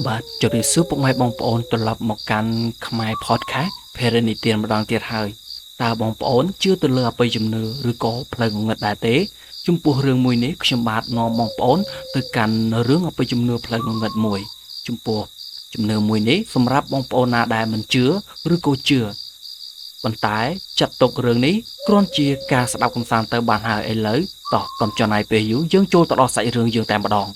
បាទជម្រាបសួរពុកម៉ែបងប្អូនត្រឡប់មកកាន់ខ្មែរ Podcast ភេរនិទានម្ដងទៀតហើយតើបងប្អូនជឿទៅលើអបិយជំនឿឬក៏ផ្លូវងងឹតដែរទេចំពោះរឿងមួយនេះខ្ញុំបាទនាំបងប្អូនទៅកាន់រឿងអបិយជំនឿផ្លូវងងឹតមួយចំពោះជំនឿមួយនេះសម្រាប់បងប្អូនណាដែលមិនជឿឬក៏ជឿប៉ុន្តែចាត់ទុករឿងនេះគ្រាន់ជាការស្ដាប់កម្សាន្តទៅបានហើយឥឡូវតោះកុំចំណាយពេលយូរយើងចូលទៅដល់សាច់រឿងយើងតែម្ដង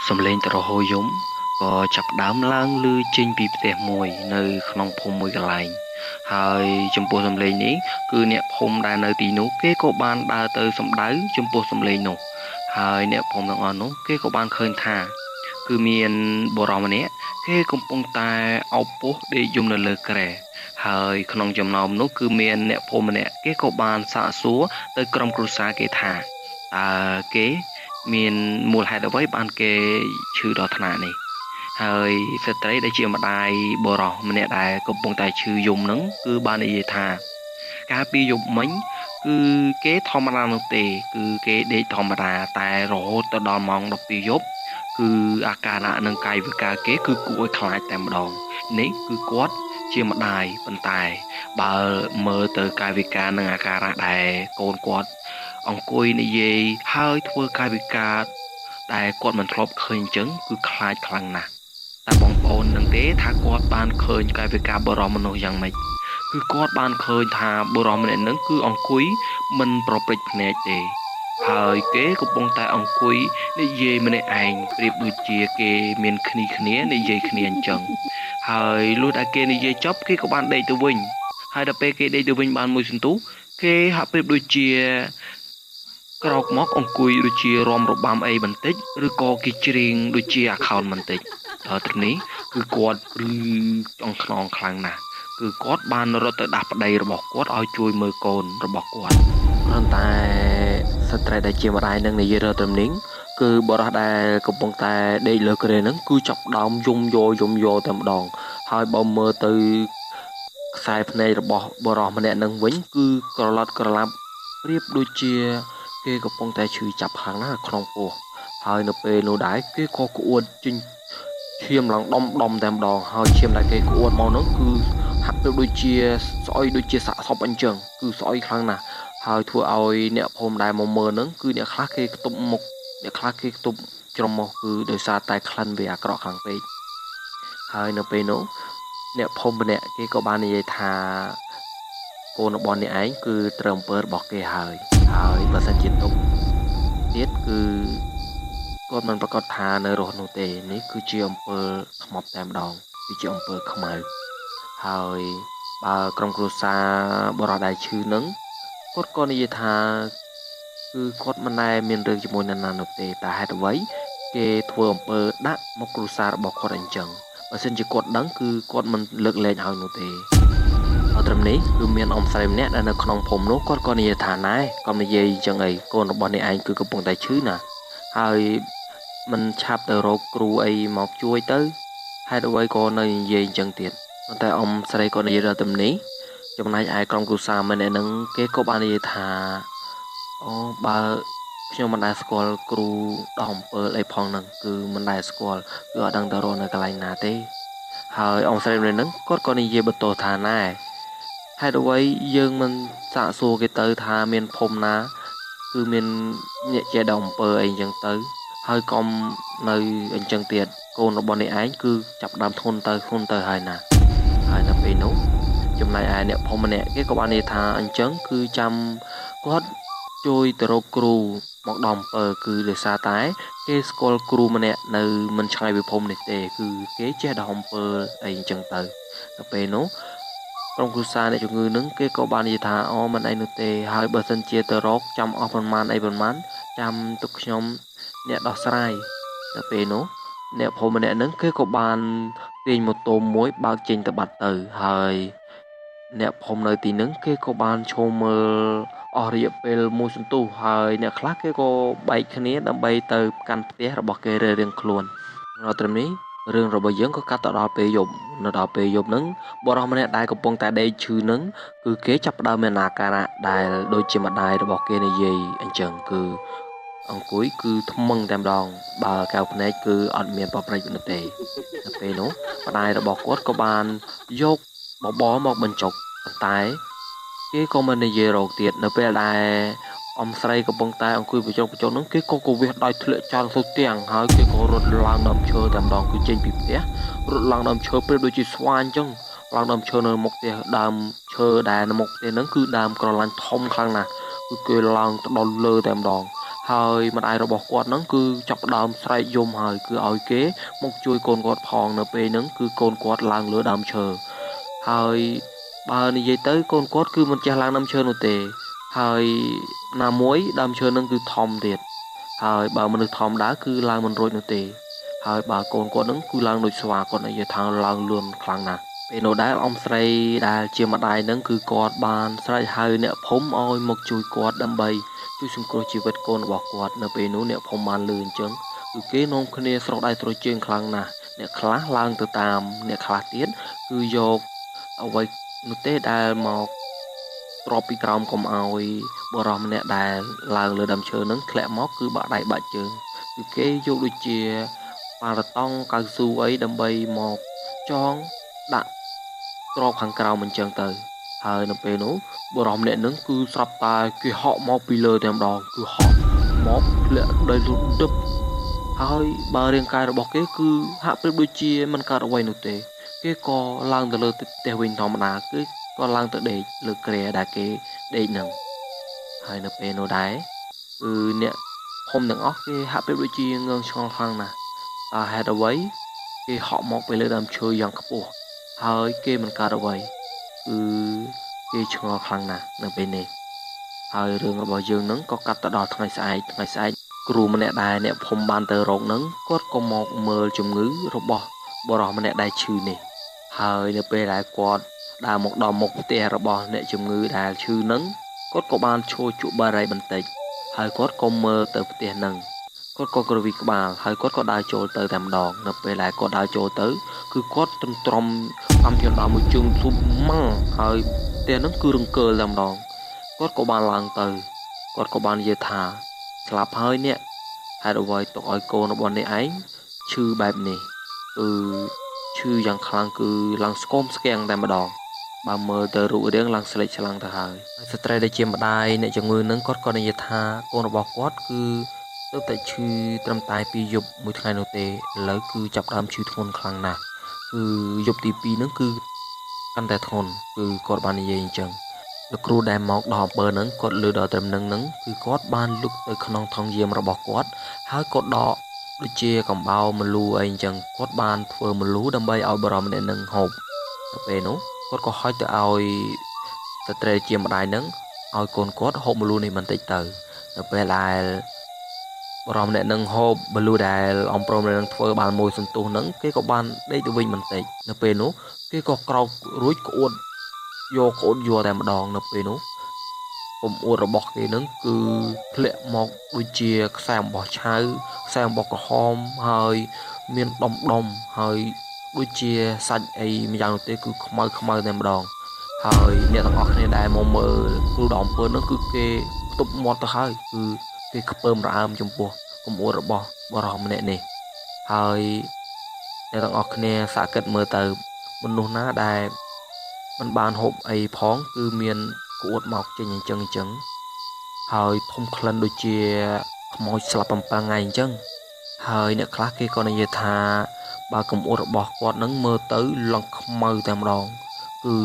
សំឡេងទ្រហោយំក៏ចាប់ផ្ដើមឡើងឮចេញពីផ្ទះមួយនៅក្នុងភូមិមួយកន្លែងហើយចំពោះសំឡេងនេះគឺអ្នកភូមិដែលនៅទីនោះគេក៏បានដើរទៅសម្ដៅចំពោះសំឡេងនោះហើយអ្នកភូមិទាំងអស់នោះគេក៏បានឃើញថាគឺមានបុរសម្នាក់គេកំពុងតែអោបពោះដេកយំនៅលើគ្រែហើយក្នុងចំណោមនោះគឺមានអ្នកភូមិម្នាក់គេក៏បានសាកសួរទៅក្រុមគ្រួសារគេថាតើគេមានមូលហេតុអ្វីបានគេឈឺដល់ថ្នាក់នេះហើយស្ត្រីដែលជាម្ដាយបុរសម្នាក់ដែលកំពុងតែឈឺយំហ្នឹងគឺបាននិយាយថាកាលពីយប់មិញគឺគេធម្មតានោះទេគឺគេដេកធម្មតាតែរហូតទៅដល់ម៉ោង12យប់គឺអាការៈនិងកាយវិការគេគឺគួរឲ្យខ្លាចតែម្ដងនេះគឺគាត់ជាម្ដាយប៉ុន្តែបើមើលទៅកាយវិការនិងអាការៈដែលកូនគាត់អង្គុយនិយាយហើយធ្វើកាយវិការដែលគាត់មិនធ្លាប់ឃើញអញ្ចឹងគឺខ្លាចខ្លាំងណាស់តែបងប្អូននឹងទេថាគាត់បានឃើញកាយវិការបុរសមនុស្សយ៉ាងម៉េចគឺគាត់បានឃើញថាបុរសម្នាក់នឹងគឺអង្គុយមិនប្រព្រឹត្តភ្នែកទេហើយគេកំពុងតែអង្គុយនិយាយម្នាក់ឯងប្រៀបដូចជាគេមានគ្នាគ្នានិយាយគ្នាអញ្ចឹងហើយលុះដែលគេនិយាយចប់គេក៏បានដេកទៅវិញហើយដល់ពេលគេដេកទៅវិញបានមួយសន្ទុះគេហាក់ប្រៀបដូចជាក្រោកមកអង្គុយដូចជារំរបាំអីបន្តិចឬក៏គេច្រៀងដូចជាអាខោនបន្តិចដល់ត្រឹមនេះគឺគាត់ឬចង់ខ្នងខ្លាំងណាស់គឺគាត់បានរត់ទៅដាស់ប្តីរបស់គាត់ឲ្យជួយមើលកូនរបស់គាត់គ្រាន់តែស្ត្រីដែលជាម្ដាយនឹងនិយាយដល់ត្រឹមនេះគឺបុរសដែលកំពុងតែដេកលើគ្រែហ្នឹងគឺចាប់ដើមយំយោយំយោតែម្ដងហើយបើមើលទៅខ្សែភ្នែករបស់បុរសម្នាក់នឹងវិញគឺក្រឡត់ក្រឡាប់ប្រៀបដូចជាគេកំពុងតែឈឺចាប់ខ្លាំងណាស់ក្នុងពោះហើយនៅពេលនោះដែរគេក៏ក្អួតចេញឈាមឡើងដុំដុំតែម្ដងហើយឈាមដែលគេក្អួតមកនោះគឺហាក់ប្រៀបដូចជាស្អុយដូចជាសាកសពអញ្ចឹងគឺស្អុយខ្លាំងណាស់ហើយធ្វើឲ្យអ្នកភូមិដែលមកមើលហ្នឹងគឺអ្នកខ្លះគេខ្ទប់មុខអ្នកខ្លះគេខ្ទប់ច្រមុះគឺដោយសារតែក្លិនវាអាក្រក់ខ្លាំងពេកហើយនៅពេលនោះអ្នកភូមិម្នាក់គេក៏បាននិយាយថាកូនរបស់អ្នកឯងគឺត្រូវអំពើរបស់គេហើយហើយបើសិនជាទុកទៀតគឺគាត់មិនប្រកាសថានៅរស់នោះទេនេះគឺជាអំពើខ្មប់តែម្ដងគឺជាអំពើខ្មៅហើយបើក្រុមគ្រួសារបុរសដែលឈឺនឹងគាត់ក៏និយាយថាគឺគាត់មិនដែលមានរឿងជាមួយនរណានោះទេតែហេតុអ្វីគេធ្វើអំពើដាក់មកគ្រួសាររបស់គាត់អញ្ចឹងបើសិនជាគាត់ដឹងគឺគាត់មិនលើកលែងឲ្យនោះទេដល់ត្រឹមនេះគឺមានអ៊ំស្រីម្នាក់ដែលនៅក្នុងភូមិនោះគាត់ក៏និយាយថាណែកុំនិយាយអញ្ចឹងអីកូនរបស់អ្នកឯងគឺកំពុងតែឈឺណាហើយមិនឆាប់ទៅរកគ្រូអីមកជួយទៅហេតុអ្វីក៏នៅនិយាយអញ្ចឹងទៀតប៉ុន្តែអ៊ំស្រីក៏និយាយដល់ត្រឹមនេះចំណែកឯក្រុមគ្រួសារម្នាក់នឹងគេក៏បាននិយាយថាអូបើខ្ញុំមិនដែលស្គាល់គ្រូដោះអំពើអីផងហ្នឹងគឺមិនដែលស្គាល់គឺអត់ដឹងទៅរកនៅកន្លែងណាទេហើយអ៊ំស្រីម្នាក់ហ្នឹងគាត់ក៏និយាយបន្តថាណែហេតុអ្វីយើងមិនសាកសួរគេទៅថាមានភូមិណាគឺមានអ្នកចេះដោះអំពើអីអញ្ចឹងទៅហើយកុំនៅអញ្ចឹងទៀតកូនរបស់អ្នកឯងគឺចាប់ដើមធ្ងន់ទៅធ្ងន់ទៅហើយណាហើយនៅពេលនោះចំណែកឯអ្នកភូមិម្នាក់គេក៏បាននិយាយថាអញ្ចឹងគឺចាំគាត់ជួយទៅរកគ្រូមកដោះអំពើគឺដោយសារតែគេស្គាល់គ្រូម្នាក់នៅមិនឆ្ងាយពីភូមិនេះទេគឺគេចេះដោះអំពើអីអញ្ចឹងទៅដល់ពេលនោះក្រុមគ្រួសារអ្នកជំងឺនឹងគេក៏បាននិយាយថាអូមិនអីនោះទេហើយបើសិនជាទៅរកចាំអស់ប្រមាណអីប្រមាណចាំទុកខ្ញុំអ្នកដោះស្រាយដល់ពេលនោះអ្នកភូមិម្នាក់នឹងគេក៏បានទាញម៉ូតូមួយបើកចេញទៅបាត់ទៅហើយ អ្នកភូមិនៅទីហ្នឹងគេក៏បានឈរមើលអស់រយៈពេលមួយសន្ទុះហើយអ្នកខ្លះគេក៏បែកគ្នាដើម្បីទៅកាន់ផ្ទះរបស់គេរៀងៗខ្លួនដល់ត្រឹមនេះរឿងរបស់យើងក៏កាត់ទៅដល់ពេលយប់នៅដល់ពេលយប់ហ្នឹងបុរសម្នាក់ដែលកំពុងតែដេកឈឺហ្នឹងគឺគេចាប់ផ្ដើមមានអាការៈដែលដូចជាម្ដាយរបស់គេនិយាយអញ្ចឹងគឺអង្គុយគឺថ្មឹងតែម្ដងបើកែវភ្នែកគឺអត់មានបបរិចនោះទេនៅពេលនោះម្ដាយរបស់គាត់ក៏បានយកបបរមកបញ្ចុកប៉ុន្តែគេក៏មិននិយាយរកទៀតនៅពេលដែលអំស្រីកំពុងតែអង្គុយបញ្ចុកបញ្ចុកហ្នឹងគេក៏កវិសដៃធ្លាក់ចោលទៅទាំងហើយគេក៏រត់ឡើងដើមឈើតែម្ដងគឺចេញពីផ្ទះរត់ឡើងដើមឈើប្រៀបដូចជាស្វាអញ្ចឹងឡើងដើមឈើនៅមុខផ្ទះដើមឈើដែលនៅមុខផ្ទះហ្នឹងគឺដើមក្រឡាញ់ធំខ្លាំងណាស់គឺគេឡើងទៅដល់លើតែម្ដងហើយម្ដាយរបស់គាត់ហ្នឹងគឺចាប់ផ្ដើមស្រែកយំហើយគឺឲ្យគេមកជួយកូនគាត់ផងនៅពេលហ្នឹងគឺកូនគាត់ឡើងលើដើមឈើហើយបើនិយាយទៅកូនគាត់គឺមិនចេះឡើងដើមឈើនោះទេហើយណាមួយដើមឈើនឹងគឺធំទៀតហើយបើមនុស្សធម្មតាគឺឡើងមិនរួចនោះទេហើយបើកូនគាត់នឹងគឺឡើងដូចស្វាគាត់និយាយថាឡើងលឿនខ្លាំងណាស់ពេលនោះដែរអំស្រីដែលជាម្ដាយនឹងគឺគាត់បានស្រែកហៅអ្នកភូមិឲ្យមកជួយគាត់ដើម្បីជួយសង្គ្រោះជីវិតកូនរបស់គាត់នៅពេលនោះអ្នកភូមិបានលឺអញ្ចឹងគឺគេនាំគ្នាស្រោះដៃស្រោះជើងខ្លាំងណាស់អ្នកខ្លះឡើងទៅតាមអ្នកខ្លះទៀតគឺយកអ្វីនោះទេដែលមកទ្របពីក្រោមកុំឲ្យបុរសម្នាក់ដែលឡើងលើដើមឈើនឹងធ្លាក់មកគឺបាក់ដៃបាក់ជើងគឺគេយកដូចជាប៉ារតង់កៅស៊ូអីដើម្បីមកចងដាក់ទ្របខាងក្រោមអញ្ចឹងទៅហើយនៅពេលនោះបុរសម្នាក់នឹងគឺស្រាប់តែគេហក់មកពីលើតែម្ដងគឺហក់មកធ្លាក់ដីលុតដឹបហើយបើរាងកាយរបស់គេគឺហាក់ប្រៀបដូចជាមិនកើតអ្វីនោះទេគេក៏ឡើងទៅលើផ្ទះវិញធម្មតាគឺក៏ឡើងទៅដេកលើគ្រែដែលគេដេកនឹងហើយនៅពេលនោះដែរគឺអ្នកភូមិទាំងអស់គេហាក់ប្រៀបដូចជាងឿងឆ្ងល់ខ្លាំងណាស់តើហេតុអ្វីគេហក់មកពីលើដើមឈើយ៉ាងខ្ពស់ហើយគេមិនកើតអ្វីគឺគេឆ្ងល់ខ្លាំងណាស់នៅពេលនេះហើយរឿងរបស់យើងនឹងក៏កាត់ទៅដល់ថ្ងៃស្អែកថ្ងៃស្អែកគ្រូម្នាក់ដែលអ្នកភូមិបានទៅរកនឹងគាត់ក៏មកមើលជំងឺរបស់បុរសម្នាក់ដែលឈឺនេះហើយនៅពេលដែលគាត់ដើរមកដល់មុខផ្ទះរបស់អ្នកជំងឺដែលឈឺនឹងគាត់ក៏បានឈរជក់បារីបន្តិចហើយគាត់ក៏មើលទៅផ្ទះនឹងគាត់ក៏ក្រវីក្បាលហើយគាត់ក៏ដើរចូលទៅតែម្ដងនៅពេលដែលគាត់ដើរចូលទៅគឺគាត់ត្រឹមអំជណ្ដើមមួយជើងធំម៉ាំងហើយផ្ទះនឹងគឺរង្គើលតែម្ដងគាត់ក៏បានឡើងទៅគាត់ក៏បាននិយាយថាស្លាប់ហើយអ្នកហេតុអ្វីទុកឲ្យកូនរបស់អ្នកឯងឈឺបែបនេះគឺឈឺយ៉ាងខ្លាំងគឺឡើងស្គមស្គាំងតែម្ដងបើមើលទៅរូបរាងឡើងស្លេកស្លាំងទៅហើយស្ត្រីដែលជាម្ដាយអ្នកជំងឺនឹងគាត់ក៏និយាយថាកូនរបស់គាត់គឺទើបតែឈឺត្រឹមតែពីយប់មួយថ្ងៃនោះទេឥឡូវគឺចាប់ដើមឈឺធ្ងន់ខ្លាំងណាស់គឺយប់ទី2ហ្នឹងគឺកាន់តែធ្ងន់គឺគាត់បាននិយាយអញ្ចឹងលោកគ្រូដែលមកដល់អំពើហ្នឹងគាត់លើដល់ត្រឹមហ្នឹងគឺគាត់បានលុកទៅក្នុងថង់យាមរបស់គាត់ហើយគាត់ដកដូចជាកំបោរមលូអីអញ្ចឹងគាត់បានធ្វើមលូដើម្បីឲ្យបុរសម្នាក់នឹងហូបទៅពេលនោះគាត់ក៏ហុចទៅឲ្យស្ត្រីជាម្ដាយនឹងឲ្យកូនគាត់ហូបមលូនេះបន្តិចទៅនៅពេលដែលបុរសម្នាក់នឹងហូបមលូដែលអំប្រុសម្នាក់នឹងធ្វើបានមួយសន្ទុះនឹងគេក៏បានដេកទៅវិញបន្តិចនៅពេលនោះគេក៏ក្រោករួចក្អួតយកក្អួតយួរតែម្ដងនៅពេលនោះកំអួតរបស់គេនឹងគឺធ្លាក់មកដូចជាខ្សែអំបោះឆៅខ្សែអំបោះក្រហមហើយមានដុំដុំហើយដូចជាសាច់អីម្យ៉ាងនោះទេគឺខ្មៅខ្មៅតែម្ដងហើយអ្នកទាំងអស់គ្នាដែលមកមើលគ្រូដល់អំពើនោះគឺគេខ្ទប់មាត់ទៅហើយគឺគេខ្ពើមរអើមចំពោះកំអួតរបស់បុរសម្នាក់នេះហើយអ្នកទាំងអស់គ្នាសាកគិតមើលទៅមនុស្សណាដែលមិនបានហូបអីផងគឺមានក្អួតមកចេញអញ្ចឹងអញ្ចឹងហើយធំក្លិនដូចជាខ្មោចស្លាប់7ថ្ងៃអញ្ចឹងហើយអ្នកខ្លះគេក៏និយាយថាបើកំអួតរបស់គាត់នឹងមើលទៅឡើងខ្មៅតែម្ដងគឺ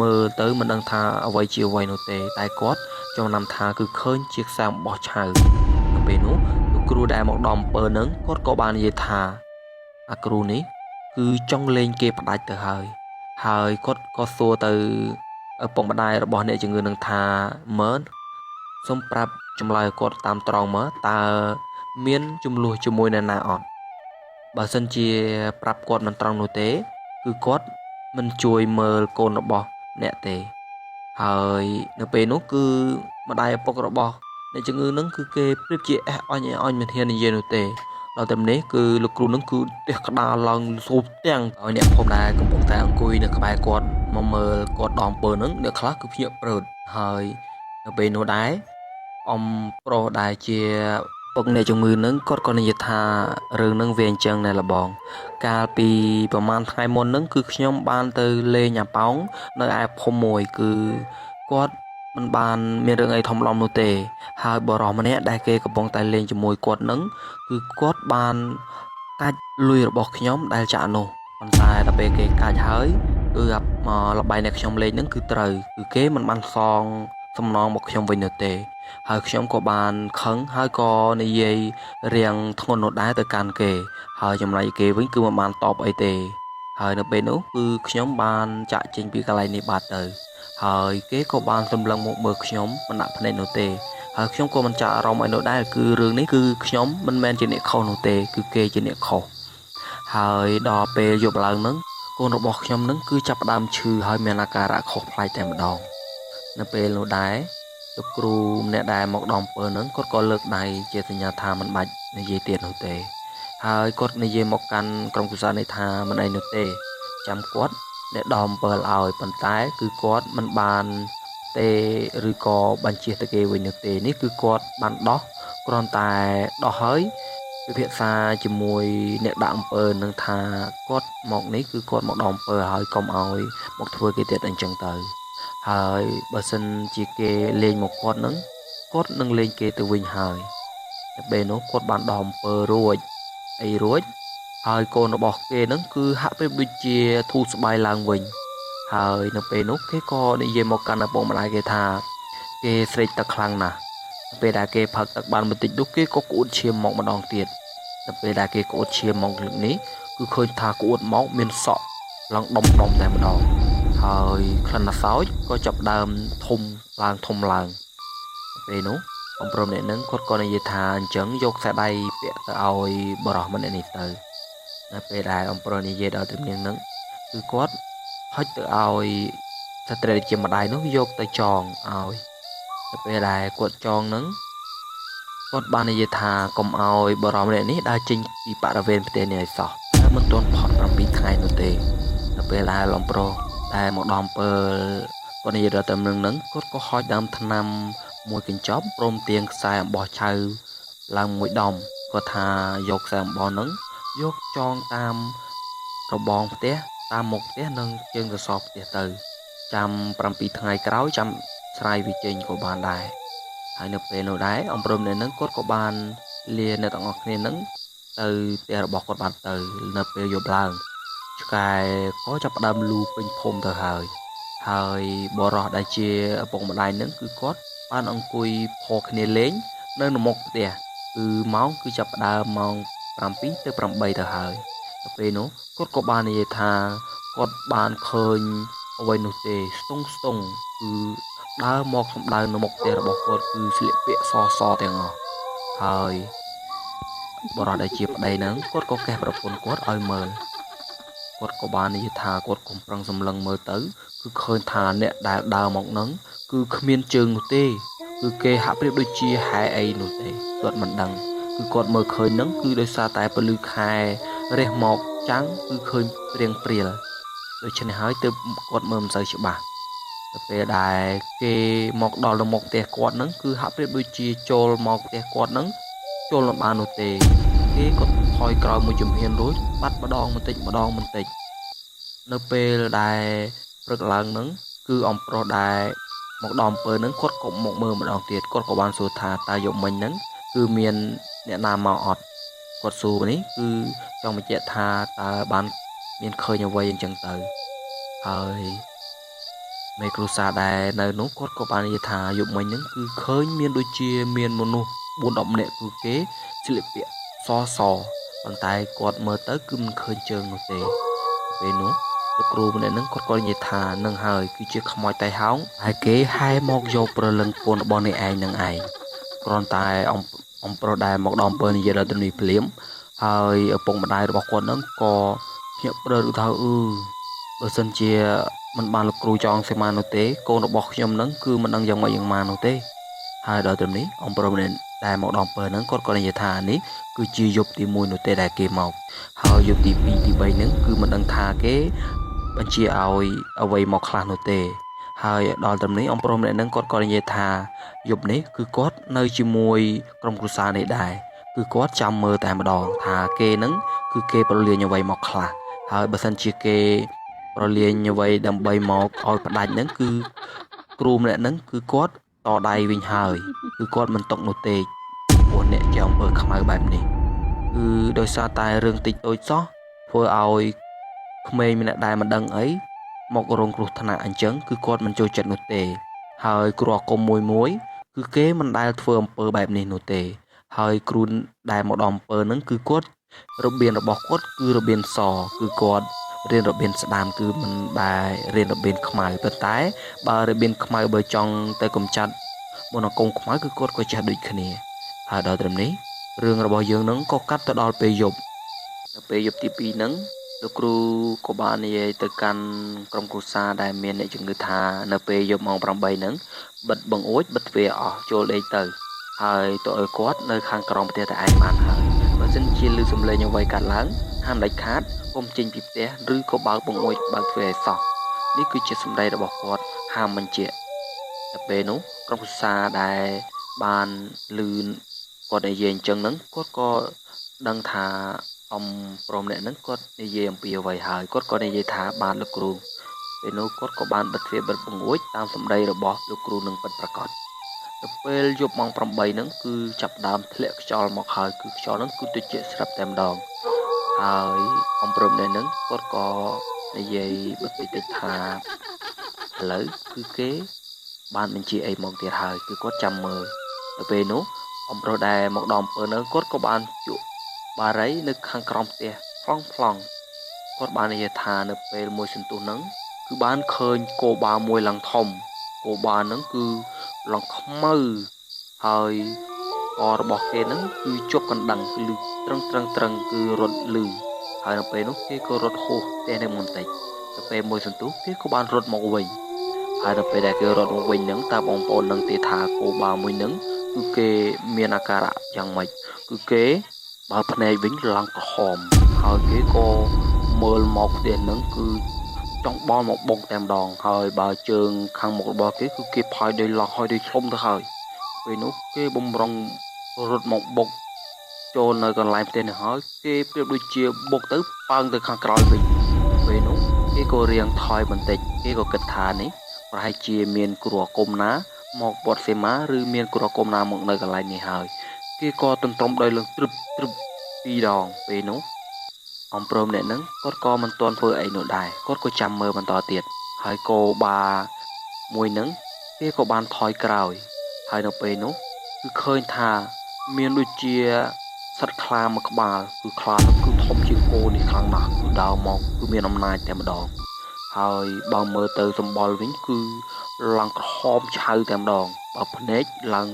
មើលទៅមិនដឹងថាអ្វីជាអ្វីនោះទេតែគាត់ចំណាំថាគឺឃើញជាខ្សែអំបោះឆៅនៅពេលនោះលោកគ្រូដែលមកដល់អំពើនឹងគាត់ក៏បាននិយាយថាអាគ្រូនេះគឺចង់លេងគេផ្ដាច់ទៅហើយហើយគាត់ក៏សួរទៅឪពុកម្ដាយរបស់អ្នកជំងឺនឹងថាមើលសូមប្រាប់ចម្លើយគាត់តាមត្រង់មើលតើមានចំនួនជាមួយអ្នកណាអត់បើសិនជាប្រាប់គាត់មិនត្រង់នោះទេគឺគាត់មិនជួយមើលកូនរបស់អ្នកទេ ហើយនៅពេលនោះគឺម្ដាយឪពុករបស់អ្នកជំងឺនឹងគឺគេប្រៀបជាអេះអញអញមិនហ៊ាននិយាយនោះទេដល់តែនេះគឺលោកគ្រូនឹងគឺទះក្តារឡើងសូបទាំងឲ្យអ្នកភូមិដែលកំពុងតែអង្គុយនៅក្បែរគាត់មកមើលគាត់ដងពើនឹងអ្នកខ្លះគឺភ្ញាក់ព្រឺតហើយនៅពេលនោះដែរអំប្រុសដែលជាពុកអ្នកជំងឺនឹងគាត់ក៏និយាយថារឿងនឹងវាអញ្ចឹងណែលបងកាលពីប្រហែលថ្ងៃមុននឹងគឺខ្ញុំបានទៅលេងអាប៉ោងនៅឯភូមិមួយគឺគាត់មិនបានមានរឿងអីធំដុំនោះទេហើយបរិសម្នាក់ដែលគេកំពុងតែលេងជាមួយគាត់នឹងគឺគាត់បានកាច់លុយរបស់ខ្ញុំដែលចាក់នោះប៉ុន្តែដល់ពេលគេកាច់ហើយគឺលបែងដែលខ្ញុំលេងនឹងគឺត្រូវគឺគេមិនបានសងសំណងមកខ្ញុំវិញនោះទេហើយខ្ញុំក៏បានខឹងហើយក៏និយាយរៀងធ្ងន់នោះដែរទៅកាន់គេហើយចំណែកគេវិញគឺមិនបានតបអីទេហើយនៅពេលនោះគឺខ្ញុំបានចាក់ចេញពីកន្លែងនេះបាត់ទៅហើយគេក៏បានសម្លឹងមកមើលខ្ញុំមិនដាក់ភ្នែកនោះទេហើយខ្ញុំក៏មិនចាក់អារម្មណ៍ឲ្យនោះដែរគឺរឿងនេះគឺខ្ញុំមិនមែនជាអ្នកខុសនោះទេគឺគេជាអ្នកខុសហើយដល់ពេលយប់ឡើងនឹងកូនរបស់ខ្ញុំនឹងគឺចាប់ផ្ដើមឈឺហើយមានអាការៈខុសប្លែកតែម្ដងនៅពេលនោះដែរលោកគ្រូម្នាក់ដែលមកដំពើនឹងគាត់ក៏លើកដៃជាសញ្ញាថាមិនបាច់និយាយទៀតនោះទេហើយគាត់និយាយមកកាន់ក្រុមគ្រួសារនេះថាមិនអីនោះទេចាំគាត់អ្នកដំពើឲ្យប៉ុន្តែគឺគាត់មិនបានទេឬក៏បញ្ជាទៅគេវិញនោះទេនេះគឺគាត់បានដោះគ្រាន់តែដោះហើយពិភាក្សាជាមួយអ្នកដាក់អំពើនឹងថាគាត់មកនេះគឺគាត់មកដំពើហើយកុំឲ្យមកធ្វើគេទៀតអញ្ចឹងទៅហើយបើសិនជាគេលេងមកគាត់នឹងគាត់នឹងលេងគេទៅវិញហើយតែពេលនោះគាត់បានដោះអំពើរួចអីរួចហើយកូនរបស់គេនឹងគឺហាក់ប្រៀបដូចជាធូរស្បើយឡើងវិញហើយនៅពេលនោះគេក៏និយាយមកកាន់ឪពុកម្ដាយគេថាគេស្រេកទឹកខ្លាំងណាស់ពេលដែលគេផឹកទឹកបានបន្តិចនោះគេក៏ក្អួតឈាមមកម្ដងទៀតតែពេលដែលគេក្អួតឈាមមកលើកនេះគឺឃើញថាក្អួតមកមានសក់ឡើងដុំដុំតែម្ដងហើយក្លិនសោចក៏ចាប់ដើមធំឡើងធំឡើងពេលនោះអំព្រមអ្នកនឹងគាត់ក៏និយាយថាអញ្ចឹងយកខ្សែដៃពាក់ទៅឲ្យបរោះម្នាក់នេះទៅនៅពេលដែលអំព្រមនិយាយដល់ទំនាងនឹងគឺគាត់ហុចទៅឲ្យស្ត្រីជាម្ដាយនោះយកទៅចងឲ្យទៅពេលដែលគាត់ចងនឹងគាត់បាននិយាយថាកុំឲ្យបរោះម្នាក់នេះដើរចេញពីបរិវេណផ្ទះនេះឲ្យសោះតែមិនទាន់ផុត7ថ្ងៃនោះទេទៅពេលដែលអំព្រមតែមកដល់អំពើគាត់និយាយដល់តែនឹងនឹងគាត់ក៏ហោចដើមថ្នាំមួយកញ្ចប់ព្រមទាំងខ្សែអំបោះឆៅឡើងមួយដុំគាត់ថាយកខ្សែអំបោះនឹងយកចងតាមរបងផ្ទះតាមមុខផ្ទះនិងជើងសសរផ្ទះទៅចាំ7ថ្ងៃក្រោយចាំស្រាយវាចេញក៏បានដែរហើយនៅពេលនោះដែរអំព្រមនៅនឹងគាត់ក៏បានលាអ្នកទាំងអស់គ្នានឹងទៅផ្ទះរបស់គាត់បានទៅនៅពេលយប់ឡើងឆ្កែក៏ចាប់ផ្ដើមលូពេញភូមិទៅហើយហើយបរោះដែលជាឪពុកម្ដាយនឹងគឺគាត់បានអង្គុយផគ្នាលេងនៅមុខផ្ទះគឺម៉ោងគឺចាប់ផ្ដើមម៉ោង7ទៅ8ទៅហើយទៅពេលនោះគាត់ក៏បាននិយាយថាគាត់បានឃើញអ្វីនោះទេស្ទង់ស្ទង់គឺដើរមកសម្ដៅនៅមុខផ្ទះរបស់គាត់គឺស្លៀកពាក់សសទាំងអស់ហើយបរិសដែលជាប្តីហ្នឹងគាត់ក៏កេះប្រពន្ធគាត់ឲ្យមើលគាត់ក៏បាននិយាយថាគាត់កុំប្រឹងសម្លឹងមើលទៅគឺឃើញថាអ្នកដែលដើរមកហ្នឹងគឺគ្មានជើងនោះទេគឺគេហាក់ប្រៀបដូចជាហែអីនោះទេគាត់មិនដឹងគឺគាត់មើលឃើញហ្នឹងគឺដោយសារតែពលឺខែរះមកចាំងគឺឃើញព្រៀងព្រាលដូច្នេះហើយទើបគាត់មើលមិនសូវច្បាស់ទៅពេលដែលគេមកដល់នៅមុខផ្ទះគាត់ហ្នឹងគឺហាក់ប្រៀបដូចជាចូលមកផ្ទះគាត់ហ្នឹងចូលមិនបាននោះទេគេក៏ថយក្រោយមួយជំហានរួចបាត់ម្ដងបន្តិចម្ដងបន្តិចនៅពេលដែលព្រឹកឡើងហ្នឹងគឺអំប្រុសដែលមកដល់អំពើហ្នឹងគាត់ក៏មកមើលម្ដងទៀតគាត់ក៏បានសួរថាតើយប់មិញហ្នឹងគឺមានអ្នកណាមកអត់គាត់សួរនេះគឺចង់បញ្ជាក់ថាតើបានមានឃើញអ្វីអញ្ចឹងទៅហើយមេគ្រួសារដែលនៅនោះគាត់ក៏បាននិយាយថាយប់មិញហ្នឹងគឺឃើញមានដូចជាមានមនុស្ស4 10នាក់គឺគេស្លៀកពាក់សសប៉ុន្តែគាត់មើលទៅគឺមិនឃើញជើងនោះទេពេលនោះលោកគ្រូម្នាក់ហ្នឹងគាត់ក៏និយាយថានឹងហើយគឺជាខ្មោចតៃហោងហើយគេហែមកយកព្រលឹងកូនរបស់នេះឯងនឹងឯងគ្រាន់តែអំប្រុសដែលមកដល់អំពើនិយាយដល់ទៅនេះភ្លាមហើយឪពុកម្ដាយរបស់គាត់ហ្នឹងក៏ភ្ញាក់ព្រឺថាអឺបើសិនជា មិនបានលោកគ្រូចងសីមានោះទេកូនរបស់ខ្ញុំនឹងគឺមិនដឹងយ៉ាងម៉េចយ៉ាងម៉ានោះទេហើយដល់ត្រឹមនេះអំប្រុសម្នាក់ដែលមកដល់អំពើហ្នឹងគាត់ក៏និយាយថានេះគឺជាយប់ទី1នោះទេដែលគេមកហើយយប់ទី2ទី3ហ្នឹងគឺមិនដឹងថាគេបញ្ជាឲ្យអ្វីមកខ្លះនោះទេហើយដល់ត្រឹមនេះអំប្រុសម្នាក់ហ្នឹងគាត់ក៏និយាយថាយប់នេះគឺគាត់នៅជាមួយក្រុមគ្រួសារនេះដែរគឺគាត់ចាំមើលតែម្ដងថាគេហ្នឹងគឺគេប្រលាញអ្វីមកខ្លះហើយបើសិនជាគេប្រលាញអ្វីដើម្បីមកឲ្យផ្ដាច់ហ្នឹងគឺគ្រូម្នាក់ហ្នឹងគឺគាត់តដៃវិញហើយគឺគាត់មិនຕົកនោះទេព្រោះអ្នកជាអំពើខ្មៅបែបនេះគឺដោយសារតែរឿងតិចតួចសោះធ្វើឲ្យក្មេងម្នាក់ដែលមិនដឹងអីមករងគ្រោះថ្នាក់អញ្ចឹងគឺគាត់មិនចូលចិត្តនោះទេហើយគ្រូអាគមមួយមួយគឺគេមិនដែលធ្វើអំពើបែបនេះនោះទេហើយគ្រូដែលមកដល់អំពើហ្នឹងគឺគាត់របៀនរបស់គាត់គឺរបៀនសគឺគាត់រៀនរបៀនស្ដាមគឺមិនដែលរៀនរបៀនខ្មៅប៉ុន្តែបើរបៀនខ្មៅបើចង់ទៅកំចាត់មន្តអាគមខ្មៅគឺគាត់ក៏ចេះដូចគ្នាហើយដល់ត្រឹមនេះរឿងរបស់យើងនឹងក៏កាត់ទៅដល់ពេលយប់នៅពេលយប់ទី2ហ្នឹងលោកគ្រូក៏បាននិយាយទៅកាន់ក្រុមគ្រួសារដែលមានអ្នកជំងឺថានៅពេលយប់ម៉ោង8ហ្នឹងបិទបង្អួចបិទទ្វារអស់ចូលដេកទៅហើយទៅឲ្យគាត់នៅខាងក្រោមផ្ទះតែឯងបានហើយបើសិនជាឮសំឡេងអ្វីកាត់ឡើងហាមដាច់ខាតកុំចេញពីផ្ទះឬក៏បើកបង្អួចបើកទ្វារឲ្យសោះនេះគឺជាសម្ដីរបស់គាត់ហាមបញ្ជាក់តែពេលនោះក្រុមគ្រួសារដែលបានឮគាត់និយាយអញ្ចឹងហ្នឹងគាត់ក៏ដឹងថាអំព្រមអ្នកហ្នឹងគាត់និយាយអំពីអ្វីហើយគាត់ក៏និយាយថាបានលោកគ្រូពេលនោះគាត់ក៏បានបិទទ្វារបិទបង្អួចតាមសម្ដីរបស់លោកគ្រូនឹងពិតប្រាកដទៅពេលយប់ម៉ោង8ហ្នឹងគឺចាប់ដើមធ្លាក់ខ្យល់មកហើយគឺខ្យល់ហ្នឹងគឺត្រជាក់ស្រាប់តែម្ដងហើយអំព្រមអ្នកហ្នឹងគាត់ក៏និយាយបិទតិចថាឥឡូវគឺគេបានបញ្ជាអីមកទៀតហើយគឺគាត់ចាំមើលទៅពេលនោះអំប្រុសដែលមកដល់អំពើនៅគាត់ក៏បានជក់បារីនៅខាងក្រោមផ្ទះប្លង់ប្លង់គាត់បាននិយាយថានៅពេលមួយសន្ទុះហ្នឹងគឺបានឃើញគោបាមួយឡើងធំគោបាហ្នឹងគឺឡើងខ្មៅហើយករបស់គេហ្នឹងគឺជាប់កណ្ដឹងគឺត្រឹងត្រឹងត្រឹងគឺរត់លឺហើយនៅពេលនោះគេក៏រត់ហួសផ្ទះនេះបន្តិចទៅពេលមួយសន្ទុះគេក៏បានរត់មកវិញហើយដល់ពេលដែលគេរត់មកវិញហ្នឹងតើបងប្អូននឹងទេថាគោបាមួយហ្នឹងគឺគេមានអាការៈយ៉ាងម៉េចគឺគេបើភ្នែកវិញឡើងក្រហមហើយគេក៏មើលមកផ្ទះហ្នឹងគឺចង់បល់មកបុកតែម្ដងហើយបើជើងខាងមុខរបស់គេគឺគេផាយដោយឡោះហើយដោយឈុំទៅហើយពេលនោះគេបំរុងរត់មកបុកចូលនៅកន្លែងផ្ទះនេះហើយគេប្រៀបដូចជាបុកទៅប៉ើងទៅខាងក្រោយវិញពេលនោះគេក៏រៀងថយបន្តិចគេក៏គិតថានេះប្រហែលជាមានគ្រូអាគមណាមកវត្តសីមាឬមានគ្រូអាគមណាមកនៅកន្លែងនេះហើយគេក៏ទន្ទ្រាំដោយលើងត្រឹបត្រឹបពីរដងពេលនោះអំព្រមអ្នកហ្នឹងគាត់ក៏មិនទាន់ធ្វើអីនោះដែរគាត់ក៏ចាំមើលបន្តទៀតហើយគោបាមួយហ្នឹងគេក៏បានថយក្រោយហើយនៅពេលនោះគឺឃើញថាមានដូចជាសត្វខ្លាមួយក្បាលគឺខ្លានោះគឺធំជាងគោនេះខ្លាំងណាស់គឺដើរមកគឺមានអំណាចតែម្ដងហើយបើមើលទៅសម្បុរវិញគឺឡើងក្រហមឆៅតែម្ដងបើភ្នែកឡើង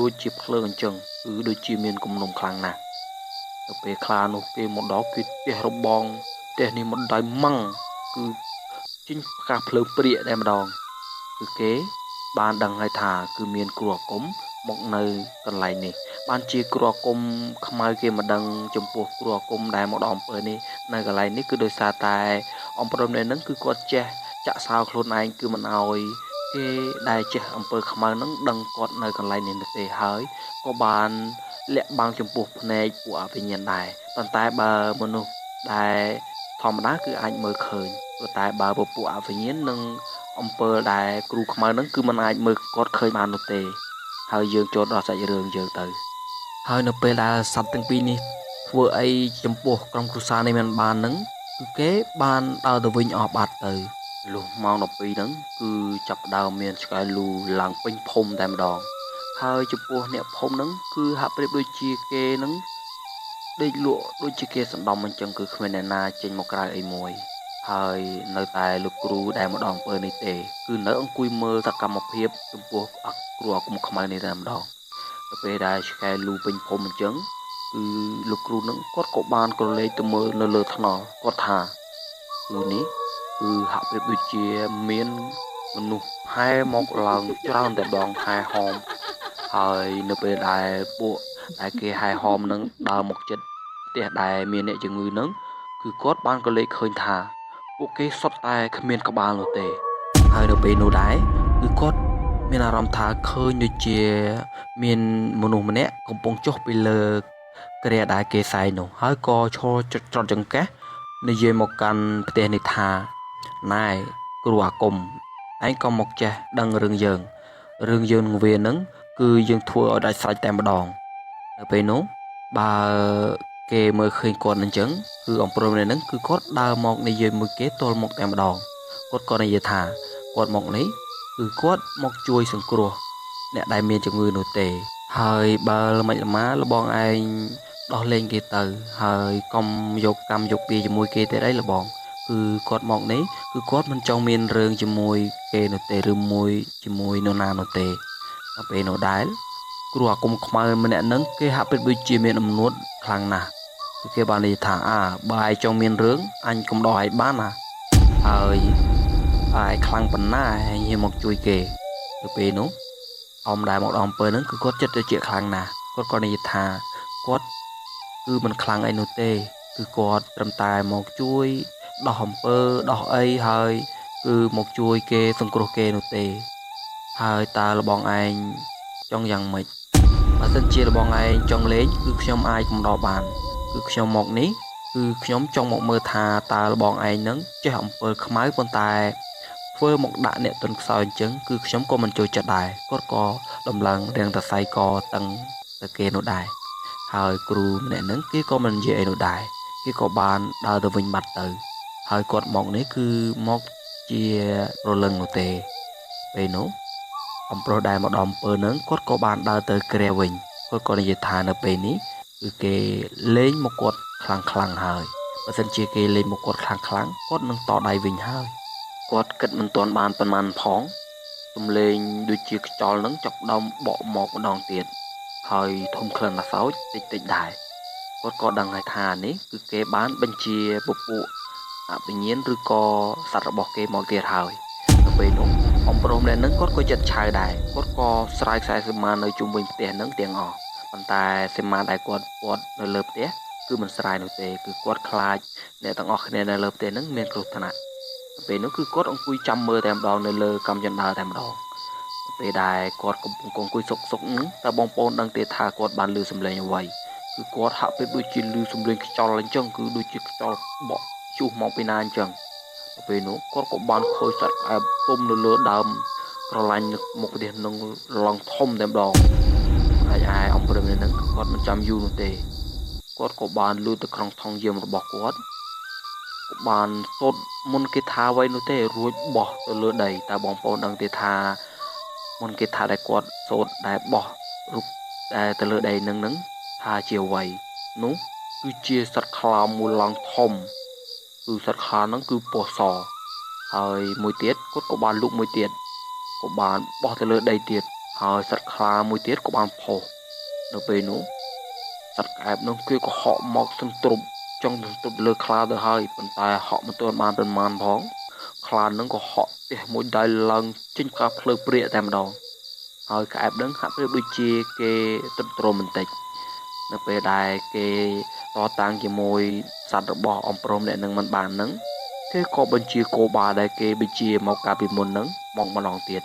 ដូចជាភ្លើងអញ្ចឹងគឺដូចជាមានគំនុំខ្លាំងណាស់ទៅពេលខ្លានោះគេមកដល់គេផ្ទះរបងផ្ទះនេះមិនដៃម៉ាំងគឺចេញផ្កាភ្លើងព្រាកតែម្ដងគឺគេបានដឹងហើយថាគឺមានគ្រូអាគមមកនៅកន្លែងនេះបានជាគ្រូអាគមខ្មៅគេមិនដឹងចំពោះគ្រូអាគមដែលមកដល់អំពើនេះនៅកន្លែងនេះគឺដោយសារតែអំពើនេះនឹងគឺគាត់ចេះចាក់សោខ្លួនឯងគឺមិនអោយគេដែលចេះអំពើខ្មៅនឹងដឹងគាត់នៅកន្លែងនេះនោះទេហើយក៏បានលាក់បាំងចំពោះភ្នែកពួកអវិញ្ញាណដែរប៉ុន្តែបើមនុស្សដែលធម្មតាគឺអាចមើលឃើញប៉ុន្តែបើពួកអវិញ្ញាណនិងអំពើដែលគ្រូខ្មៅនឹងគឺមិនអាចមើលគាត់ឃើញបាននោះទេហើយយើងចូលដល់សាច់រឿងយើងទៅហើយនៅពេលដែលសត្វទាំងពីរនេះធ្វើអីចំពោះក្រុមគ្រួសារនេះមិនបាននឹងគឺគេបានដើរទៅវិញអស់បាត់ទៅលុះម៉ោង12ហ្នឹងគឺចាប់ដើមមានឆ្កែលូឡើងពេញភូមិតែម្ដងហើយចំពោះអ្នកភូមិហ្នឹងគឺហាក់ប្រៀបដូចជាគេហ្នឹងដេកលក់ដូចជាគេសណ្ដំអញ្ចឹងគឺគ្មានអ្នកណាចេញមកក្រៅអីមួយហើយនៅតែលោកគ្រូដែលមកដល់អំពើនេះទេគឺនៅអង្គុយមើលសកម្មភាពចំពោះគ្រូអាគមខ្មៅនេះតែម្ដងទៅពេលដែលឆ្កែលូពេញភូមិអញ្ចឹងគឺលោកគ្រូនឹងគាត់ក៏បានក្រឡេកទៅមើលនៅលើថ្នល់គាត់ថាគឺនេះ គឺហាក់ប្រៀបដូចជាមានមនុស្សហែមកឡើងច្រើនតែម្ដងហែហោមហើយនៅពេលដែលពួកដែលគេហែហោមនឹងដើរមកចិត្តផ្ទះដែលមានអ្នកជំងឺនឹងគឺគាត់បានក៏លេចឃើញថាពួកគេសុទ្ធតែគ្មានក្បាលនោះទេហើយនៅពេលនោះដែរគឺគាត់មានអារម្មណ៍ថាឃើញដូចជាមានមនុស្សម្នាក់កំពុងចុះពីលើគ្រែដែលគេសែងនោះហើយក៏ឈរចុចច្រត់ចង្កេះនិយាយមកកាន់ផ្ទះនេះថាណែគ្រូអាគមឯងក៏មកចេះដឹងរឿងយើងនឹងវានឹងគឺយើងធ្វើឲ្យដាច់ស្រេចតែម្ដងនៅពេលនោះបើគេមើលឃើញគាត់អញ្ចឹងគឺអំព្រំនេះនឹងគឺគាត់ដើរមកនិយាយមួយគេទល់មកតែម្ដងគាត់ក៏និយាយថាគាត់មកនេះគឺគាត់មកជួយសង្គ្រោះអ្នកដែលមានជំងឺនោះទេហើយបើល្មិចល្មាលបងឯងដោះលែងគេទៅហើយកុំយកកម្មយកពៀជាមួយគេទៀតអីលបងគឺគាត់មកនេះគឺគាត់មិនចង់មានរឿងជាមួយគេនោះទេឬមួយជាមួយនរណានោះទេដល់ពេលនោះដែរគ្រូអាគមខ្មៅម្នាក់នឹងគេហាក់ពិតដូចជាមានអំនួតខ្លាំងណាស់គឺគេបាននិយាយថាអាបើឯងចង់មានរឿងអញកុំដោះឯងបានណាហើយឯងខ្លាំងប៉ុណ្ណាឯងហ៊ានមកជួយគេទៅពេលនោះអមដែលមកដល់អំពើហ្នឹងគឺគាត់ចិត្តទៅជាខ្លាំងណាស់គាត់ក៏និយាយថាគាត់គឺមិនខ្លាំងអីនោះទេគឺគាត់ត្រឹមតែមកជួយដោះអំពើដោះអីហើយគឺមកជួយគេសង្គ្រោះគេនោះទេហើយតើលបងឯងចង់យ៉ាងម៉េចបើសិនជាលបងឯងចង់លេងគឺខ្ញុំអាចកំដរបានគឺខ្ញុំមកនេះគឺខ្ញុំចង់មកមើលថាតើលបងឯងនឹងចេះអំពើខ្មៅប៉ុន្តែធ្វើមកដាក់អ្នកទុនខ្សោយអញ្ចឹងគឺខ្ញុំក៏មិនចូលចិត្តដែរគាត់ក៏ដំឡើងរាងតសៃកតឹងទៅគេនោះដែរហើយគ្រូម្នាក់ហ្នឹងគេក៏មិននិយាយអីនោះដែរគេក៏បានដើរទៅវិញបាត់ទៅហើយគាត់មកនេះគឺមកជារលឹងនោះទេពេលនោះអំប្រុសដែលមកដល់អំពើនឹងគាត់ក៏បានដើរទៅគ្រែវិញគាត់ក៏និយាយថានៅពេលនេះគឺគេលេងមកគាត់ខ្លាំងខ្លាំងហើយបើសិនជាគេលេងមកគាត់ខ្លាំងខ្លាំងគាត់នឹងតដៃវិញហើយគាត់គិតមិនទាន់បានប៉ុន្មានផងទំលេងដូចជាខ្យល់នឹងចាប់ដើមបក់មកម្ដងទៀតហើយធំក្លិនអាសោចតិចតិចដែរគាត់ក៏ដឹងហើយថានេះគឺគេបានបញ្ជាពពួកអវិញ្ញាណឬក៏សត្វរបស់គេមកទៀតហើយនៅពេលនោះអំប្រុសម្នាក់នឹងគាត់ក៏ចិត្តឆៅដែរគាត់ក៏ស្រាយខ្សែសមានៅជុំវិញផ្ទះនឹងទាំងអស់ប៉ុន្តែសមាដែលគាត់ពាត់នៅលើផ្ទះគឺមិនស្រាយនោះទេគឺគាត់ខ្លាចអ្នកទាំងអស់គ្នានៅលើផ្ទះនឹងមានគ្រោះថ្នាក់ពេលនោះគឺគាត់អង្គុយចាំមើលតែម្ដងនៅលើកំជណ្ដើរតែម្ដងពេលដែលគាត់កំពុងអង្គុយសុកសុកហ្នឹងតើបងប្អូនដឹងទេថាគាត់បានឮសំឡេងអ្វីគឺគាត់ហាក់បីដូចជាឮសំឡេងខ្យល់អញ្ចឹងគឺដូចជាខ្យល់បក់ជុះមកពីណាអញ្ចឹងពេលនោះគាត់ក៏បានឃើញសត្វក្អែបទុំនៅលើដើមក្រឡាញ់មុខផ្ទះនឹងឡើងធំតែម្ដងហើយឯអំព្រឹមនេះនឹងគាត់មិនចាំយូរនោះទេគាត់ក៏បានលូតទៅក្នុងថង់យាមរបស់គាត់ក៏បានសូត្រមុនគេថាអ្វីនោះទេរួចបោះទៅលើដីតើបងប្អូនដឹងទេថាមុនគេថាដែលគាត់សូត្រដែលបោះរូបដែលទៅលើដីនឹងនឹងថាជាអ្វីនោះគឺជាសត្វខ្លោមមួយឡើងធំគឺសត្វខ្លាហ្នឹងគឺពណ៌សហើយមួយទៀតគាត់ក៏បានលូកមួយទៀតក៏បានបោះទៅលើដីទៀតហើយសត្វខ្លាមួយទៀតក៏បានផុសនៅពេលនោះសត្វក្អែបនោះគឺក៏ហក់មកសន្ទ្រប់ចង់សន្ទ្រប់លើខ្លាទៅហើយប៉ុន្តែហក់មិនទាន់បានប៉ុន្មានផងខ្លានឹងក៏ហក់ផ្ទះមួយដៃឡើងចេញផ្កាភ្លើព្រាកតែម្ដងហើយក្អែបនឹងហាក់ប្រៀបដូចជាគេទ្រុឌទ្រោមបន្តិចនៅពេលដែលគេតតាំងជាមួយសត្វរបស់អំព្រំអ្នកនឹងមិនបាននឹងគេក៏បញ្ជាគោបាដែលគេបញ្ជាមកកាលពីមុននឹងមកម្ដងទៀត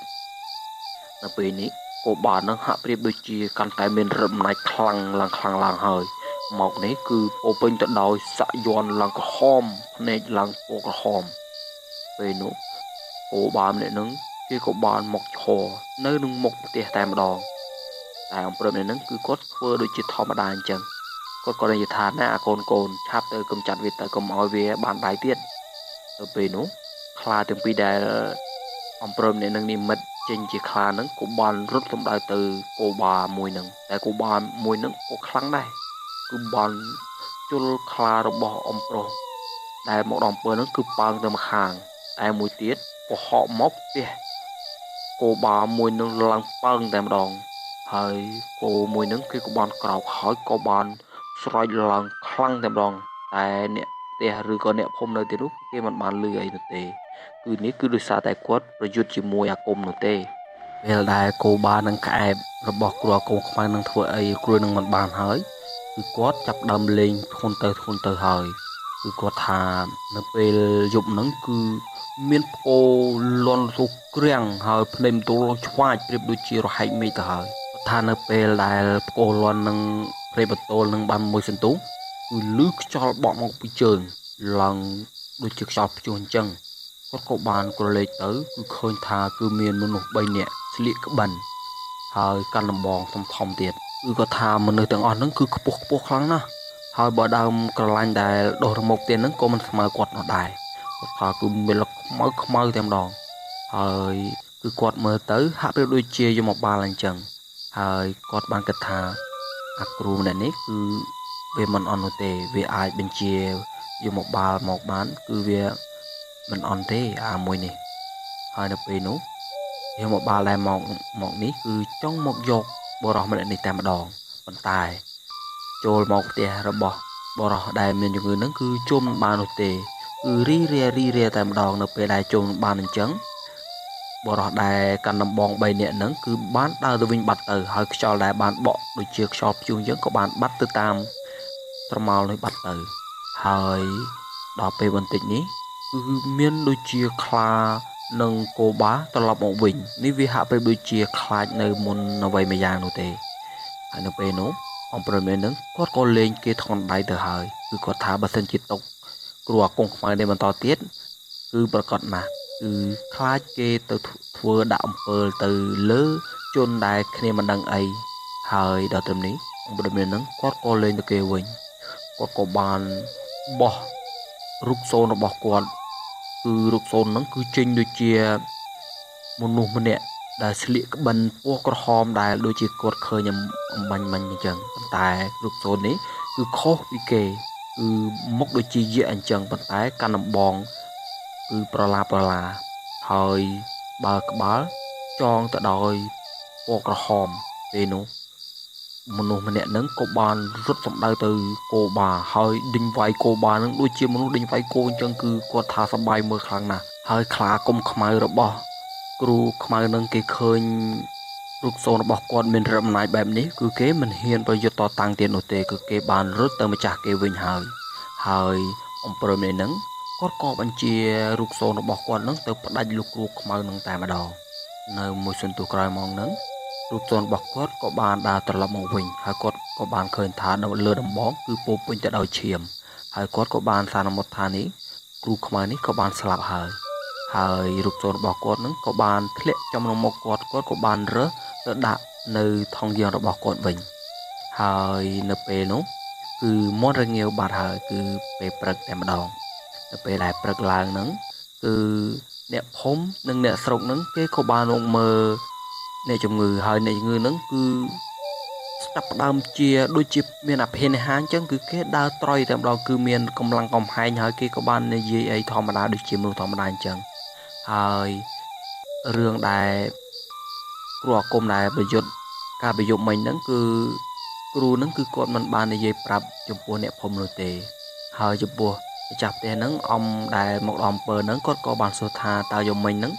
នៅពេលនេះគោបានឹងហាក់ប្រៀបដូចជាកាន់តែមានឫទ្ធិអំណាចខ្លាំងឡើងខ្លាំងឡើងហើយមកនេះគឺពោពេញទៅដោយស័កយ័ន្តឡើងក្រហមភ្នែកឡើងពណ៌ក្រហមពេលនោះគោបាម្នាក់នឹងគេក៏បានមកឈរនៅនឹងមុខផ្ទះតែម្ដងតែអំព្រំនេះនឹងគឺគាត់ធ្វើដូចជាធម្មតាអញ្ចឹងគាត់ក៏និយាយថាណាអាកូនឆាប់ទៅកំចាត់វាទៅកុំឲ្យវាបានដៃទៀតទៅពេលនោះខ្លាទាំងពីរដែលអំព្រំនេះនឹងនិមិត្តចេញជាខ្លានឹងក៏បានរត់សម្ដៅទៅគោបាមួយនឹងតែគោបាមួយនឹងក៏ខ្លាំងដែរគឺបានជុលខ្លារបស់អំប្រុសដែលមកដល់អំពើនឹងគឺប៉ើងទៅម្ខាងតែមួយទៀតក៏ហក់មកផ្ទះគោបាមួយនឹងឡើងប៉ើងតែម្ដងហើយគោមួយនឹងគេក៏បានក្រោកហើយក៏បានស្រែកឡើងខ្លាំងតែម្ដងតែអ្នក ផ្ទះឬក៏អ្នកភូមិនៅទីនោះគេមិនបានឮអីនោះទេគឺនេះគឺដោយសារតែគាត់ប្រយុទ្ធជាមួយអាគមនោះទេពេលដែលគោបានឹងក្អែបរបស់គ្រូអាគមខ្មៅនឹងធ្វើអីគ្រូនឹងមិនបានហើយគឺគាត់ចាប់ដើមលេងធ្ងន់ទៅធ្ងន់ទៅហើយគឺគាត់ថានៅពេលយប់ហ្នឹងគឺមានផ្គរលាន់ទុះក្រាំងហើយភ្នែកមទូលឆ្វាចប្រៀបដូចជារហែកមេឃទៅហើយគាត់ថានៅពេលដែលផ្គរលាន់នឹងភ្នែកបន្ទោលនឹងបានមួយសន្ទុះគឺលឺខ្យល់បក់មកពីជើងឡើងដូចជាខ្យល់ព្យុះអញ្ចឹងគាត់ក៏បានក្រឡេកទៅគឺឃើញថាគឺមានមនុស្ស3នាក់ស្លៀកក្បិនហើយកាន់ដំបងធំធំទៀតគឺគាត់ថាមនុស្សទាំងអស់ហ្នឹងគឺខ្ពស់ខ្ពស់ខ្លាំងណាស់ហើយបើដើមក្រឡាញ់ដែលដុះរមុខទៀតហ្នឹងក៏មិនស្មើគាត់នោះដែរគាត់ថាគឺមានលក្ខខ្មៅខ្មៅតែម្ដងហើយគឺគាត់មើលទៅហាក់ប្រៀបដូចជាយមបាលអញ្ចឹងហើយគាត់បានគិតថាអាគ្រូម្នាក់នេះគឺវាមិនអន់នោះទេវាអាចបញ្ជាយមបាលមកបានគឺវាមិនអន់ទេអាមួយនេះហើយនៅពេលនោះយមបាលដែលមកនេះគឺចង់មកយកបុរសម្នាក់នេះតែម្ដងប៉ុន្តែចូលមកផ្ទះរបស់បុរសដែលមានជំងឺហ្នឹងគឺចូលមិនបាននោះទេគឺរីរាតែម្ដងនៅពេលដែលចូលមិនបានអញ្ចឹងបុរសដែលកាន់ដំបង3នាក់ហ្នឹងគឺបានដើរទៅវិញបាត់ទៅហើយខ្យល់ដែលបានបក់ដូចជាខ្យល់ព្យុះអញ្ចឹងក៏បានបាត់ទៅតាមស្រមោលនេះបាត់ទៅហើយដល់ពេលបន្តិចនេះគឺមានដូចជាខ្លានិងគោបាត្រឡប់មកវិញនេះវាហាក់ប្រៀបដូចជាខ្លាចនៅមុនអ្វីមួយយ៉ាងនោះទេហើយនៅពេលនោះអង្គព្រមេនឹងគាត់ក៏លេងគេថនដៃទៅហើយគឺគាត់ថាបើសិនជាຕົកគ្រូអាគមខ្មៅនេះបន្តទៀតគឺប្រកាសណាស់គឺខ្លាចគេទៅធ្វើដាក់អំពើទៅលើជនដែលគ្នាមិនដឹងអីហើយដល់ត្រឹមនេះអង្គព្រមេនឹងគាត់ក៏លេងទៅគេវិញគាត់ក៏បានបោះរូបសូនរបស់គាត់គឺរូបសូនហ្នឹងគឺចេញដូចជាមនុស្សម្នាក់ដែលស្លៀកក្បិនពណ៌ក្រហមដែលដូចជាគាត់ឃើញអំបញ្ញមិញអញ្ចឹងប៉ុន្តែរូបសូននេះគឺខុសពីគេគឺមុខដូចជាយៈអញ្ចឹងប៉ុន្តែកាន់ដំបងគឺប្រឡាហើយបើក្បាលចងទៅដោយពណ៌ក្រហមពេលនោះមនុស្សម្នាក់ហ្នឹងក៏បានរត់សម្ដៅទៅគោបាហើយដេញវាយគោបាហ្នឹងដូចជាមនុស្សដេញវាយគោអញ្ចឹងគឺគាត់ថាសប្បាយមើលខ្លាំងណាស់ហើយខ្លាគុំខ្មៅរបស់គ្រូខ្មៅនឹងគេឃើញរូបសូនរបស់គាត់មានរំណាយបែបនេះគឺគេមិនហ៊ានប្រយុទ្ធតតាំងទៀតនោះទេគឺគេបានរត់ទៅម្ចាស់គេវិញហើយហើយអំពើនេះនឹងគាត់ក៏បញ្ជារូបសូនរបស់គាត់នឹងទៅផ្ដាច់លោកគ្រូខ្មៅនឹងតែម្ដងនៅមួយសន្ទុះក្រោយមកនឹងរូបសូនរបស់គាត់ក៏បានដើរត្រឡប់មកវិញហើយគាត់ក៏បានឃើញថានៅលើដំបងគឺពោពេញទៅដោយឈាមហើយគាត់ក៏បានសន្មតថានេះគ្រូខ្មៅនេះក៏បានស្លាប់ហើយហើយរូបសូនរបស់គាត់នឹងក៏បានធ្លាក់ចំក្នុងមុខគាត់គាត់ក៏បានរើសទៅដាក់នៅថង់យាងរបស់គាត់វិញហើយនៅពេលនោះគឺមាត់រងាវបាត់ហើយគឺពេលព្រឹកតែម្ដងនៅពេលដែលព្រឹកឡើងហ្នឹងគឺអ្នកភូមិនិងអ្នកស្រុកហ្នឹងគេក៏បានមកមើលអ្នកជំងឺហើយអ្នកជំងឺហ្នឹងគឺស្ដាប់ផ្ដើមជាដូចជាមានអភិនិហាអញ្ចឹងគឺគេដើរត្រយតែម្ដងគឺមានកម្លាំងកំហែងហើយគេក៏បាននិយាយអីធម្មតាដូចជាមនុស្សធម្មតាអញ្ចឹងហើយរឿងដែលគ្រូអាគមដែលប្រយុទ្ធការប្រយុទ្ធមិញហ្នឹងគឺគ្រូហ្នឹងគឺគាត់មិនបាននិយាយប្រាប់ចំពោះអ្នកភូមិនោះទេហើយចំពោះម្ចាស់ផ្ទះហ្នឹងអំដែលមកដល់អំពើហ្នឹងគាត់ក៏បានសួរថាតើយំមិញហ្នឹង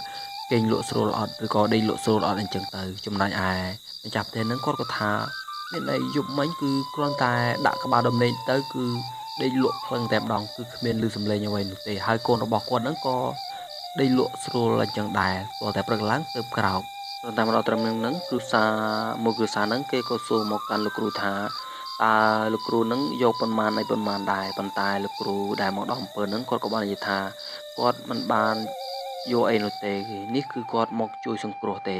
គេងលក់ស្រួលអត់ឬក៏ដេកលក់ស្រួលអត់អញ្ចឹងទៅចំណែកឯម្ចាស់ផ្ទះហ្នឹងគាត់ក៏ថាមានន័យយប់មិញគឺគ្រាន់តែដាក់ក្បាលដំណេកទៅគឺដេកលក់ភ្លឹងតែម្ដងគឺគ្មានឮសំឡេងអ្វីនោះទេហើយកូនរបស់គាត់ហ្នឹងក៏ដេកលក់ស្រួលអញ្ចឹងដែរព្រោះតែព្រឹកឡើងទើបក្រោកតែមកដល់ត្រឹមហ្នឹងគ្រួសារមួយគ្រួសារហ្នឹងគេក៏សួរមកកាន់លោកគ្រូថាតើលោកគ្រូហ្នឹងយកប៉ុន្មានអីប៉ុន្មានដែរប៉ុន្តែលោកគ្រូដែលមកដល់អំពើហ្នឹងគាត់ក៏បាននិយាយថាគាត់មិនបានយកអីនោះទេនេះគឺគាត់មកជួយសង្គ្រោះទេ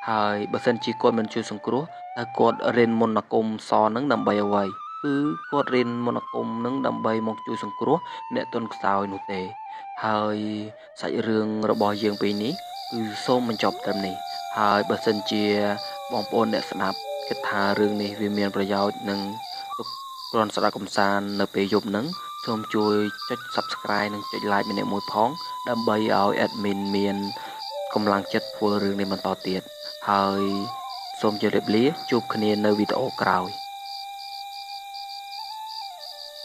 ហើយបើសិនជាគាត់មិនជួយសង្គ្រោះតើគាត់រៀនមន្តអាគមសហ្នឹងដើម្បីអ្វីគឺគាត់រៀនមន្តអាគមហ្នឹងដើម្បីមកជួយសង្គ្រោះអ្នកទន់ខ្សោយនោះទេហើយសាច់រឿងរបស់យើងពេលនេះគឺសូមបញ្ចប់ត្រឹមនេះហើយបើសិនជាបងប្អូនអ្នកស្ដាប់គិតថារឿងនេះវាមានប្រយោជន៍និងទុកគ្រាន់ស្ដាប់កម្សាន្តនៅពេលយប់ហ្នឹងសូមជួយចុច Subscribe និងចុច Like ម្នាក់មួយផងដើម្បីឲ្យ admin មានកម្លាំងចិត្តធ្វើរឿងនេះបន្តទៀតហើយសូមជម្រាបលាជួបគ្នានៅវីដេអូក្រោយ។